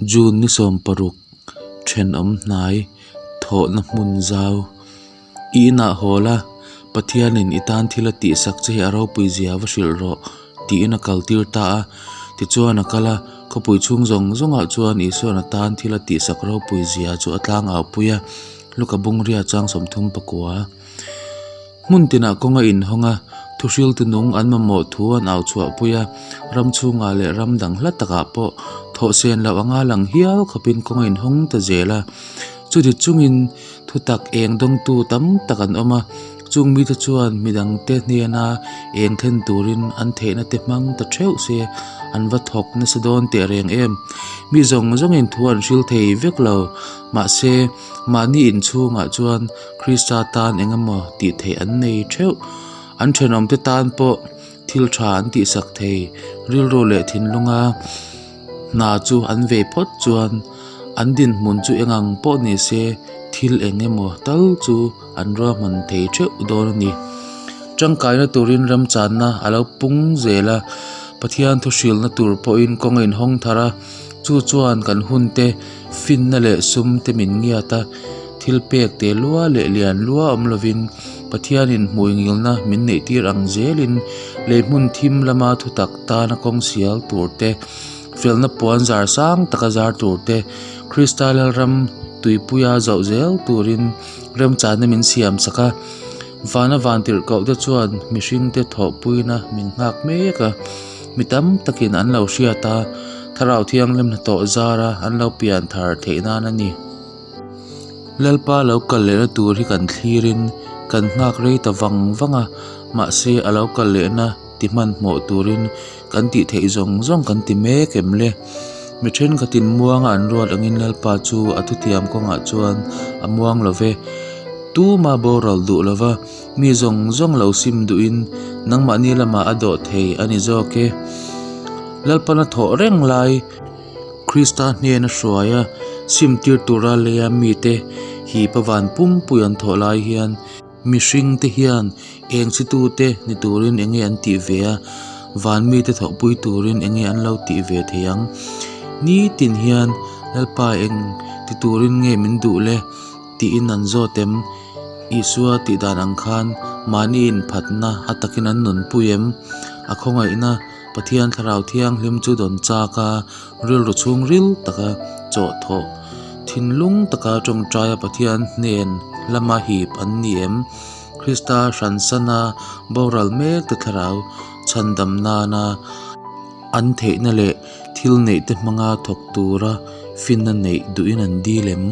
June ni 16, Thenawm hnai thawhna hmun zau. I inah haw la, Pathianin i tan thil a tihsak che hi a ropui zia va hrilh rawh, tiin a kaltir ta a. Tichuan a kal a, khawpui chhung zawng zawngah chuan Isua'n a tan thil a tihsak ropui zia chu a tlangaupui a, Luka Bungria chang 39. Hmun tinah kawng a inhawng a, thuhriltu nung an mamawh thu an au chhuahpui a, ram chhungah leh ram dang hla takah pawh thawhsen loh anga lang hial khawpin kawng a inhawng ta zel a. Chuti chungin thutak eng dawngtu tam tak an awm a, chung mite chuan midangte hnena eng thlen turin an theihna te hmang ta theuh se an va thawk nasa dawn teh reng em. Mi zawng zawngin thu an hril thei vek lo, mahse mahni inchhungah chuan Krista tan eng emaw tih theih an nei theuh. An thenawmte tan pawh thil tha an tihsak thei. Rilru leh thinlunga hna chu an vei phawt chuan an dinhmun chu eng ang pawh ni se thil eng emaw tal chu an ruahman thei theuh dawn a ni. Tangkaina turin ramchanna a lo pung zel a, Pathian thu hrilhna tur pawhin kawng a inhawng thar a. Chu chuan kan hunte finna leh sum te min ngiat a, thil pek te lua leh lian lua awm lovin Pathianin hmuingilna min neihtir ang zelin lei hmun thim lama thutak tana kawng sial tur te, felna puan zar sang taka zar tur te, Krista Lalram tuipuia zauh zel turin remchana min siam sak a. Vana vantirhkoh te chuan mihringte thawhpuina min nghak mek a, mi tam takin an lo hriat a, Thlarau Thianghlim hnathawh zara an lo pian thar theih nan a ni. Lalpa lo kal lehna tur hi kan thlirin kan nghak rei ta vang vang a, mahse a lo kal lehna ti hmanhmawh turin kan tih theih zawng zawng kan ti mek em le? Mi thenkhatin muanga an ruat angin Lalpa chu a thutiam kawngah chuan a muang lo ve. Tuma boral duh lova mi zawng zawng lo sim duhin nangmahni lamah a dawh thei a ni zawk e. Lalpana thawh reng lai Krista hnena hruaia simtir tura leia mite hipa van pumpui an thawh lai hian, Mihring te hian eng chi tute ni turin enge an tih ve a, van mite thawhpui turin enge an lo tih ve thei ang. Nitin hian Lalpa eng ti turin nge min duh le tiin an zawt em? Isua tih dan ang khan mahni inphatna a takin an nunpui em? A khawngaihna Pathian Thlarau Thianghlim chu dawn chak a, rilru chhungril taka chawhthawh, thinlung taka tawngtaia Pathian hnen lama hip an ni em? Krista hransana boral mek te thlarau chhandam nana an theihna leh thil neihte hmanga thawk tura finna neih duhin an dil em?